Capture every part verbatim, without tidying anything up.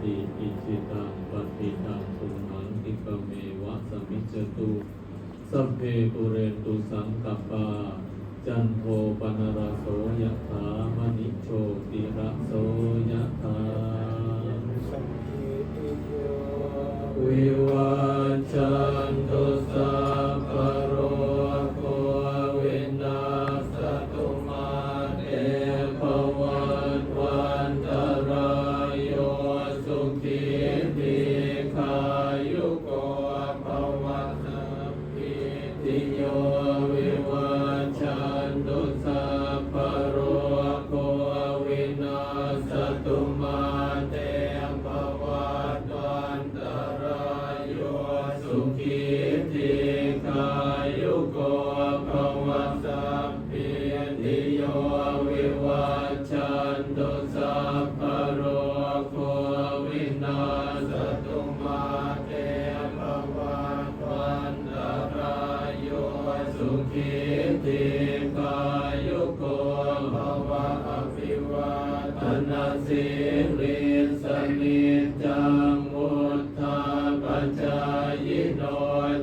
Icchitaṃ patthitaṃ tumhaṃ khippameva samijjhatu. Sabbe pūrentu saṅkappā, cando paṇṇaraso yathā, maṇi jotiraso yathā. Sabbītiyo vivajjantu, sabbarogo vinassatu, mā te bhavatvantarāyo, sukhī dīghāyuko bhava. Sabbītiyo vivajjantu, sabbarogo vinassatu, mā te bhavatvantarāyo, sukhī dīghāyuko bhava. Sabbītiyo vivajjantu, sabbarogo vinassatu, mā te bhavatvantarāyo, sukhī dīghāyuko bhava. Abhivādanasīlissa niccaṃ vuḍḍhāpacāyino,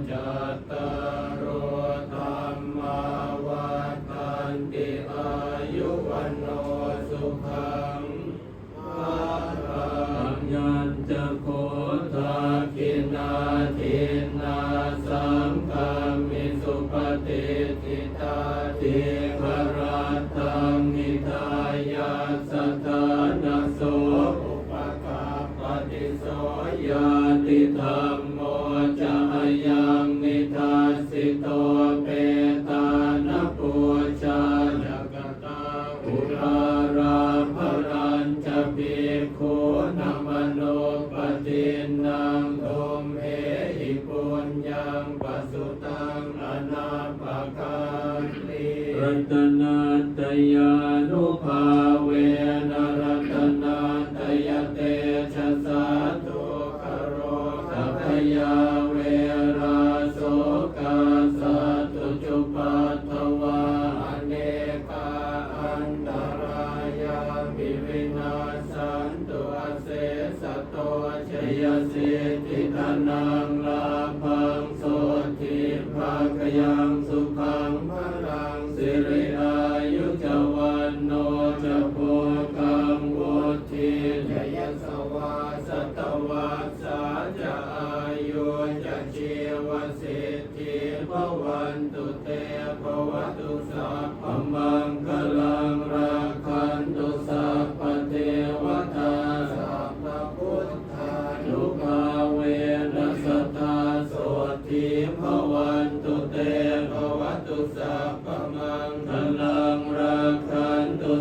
cattāro dhammā vaḍḍhanti: āyu vaṇṇo sukhaṃ balaṃ. Ayañca kho dakkhiṇā dinnā saṅghamhi supatiṭṭhitā, dīgharattaṃ hitāyassa ṭhānaso upakappati. So ñātidhammo ca ayaṃ nidassito, petāna pūjā ca katā uḷārā, balañca bhikkhūnamanuppadinnaṃ, tumhehi puññaṃ pasutaṃ anappakanti. Ratanattayānubhāvena ratanattayatejasā, dukkharogabhayā verā sokā sattu cupaddavā, anekā antarāyāpi vinassantu asesato. Jayasiddhi dhanaṃ lābhaṃ, sotthi bhāgyaṃ sukhaṃ balaṃ, siri āyu ca vaṇṇo ca, bhogaṃ vuḍḍhī ca yasavā, satavassā ca āyū ca, jīvasiddhī bhavantu te. Bhavatu sabbamaṅgalaṃ, rakkhantu sabbadevatā, sabbabuddhānubhāvena, sadā sotthī bhavantu te. Bhavatu sabbamaṅgalaṃ, rakkhantu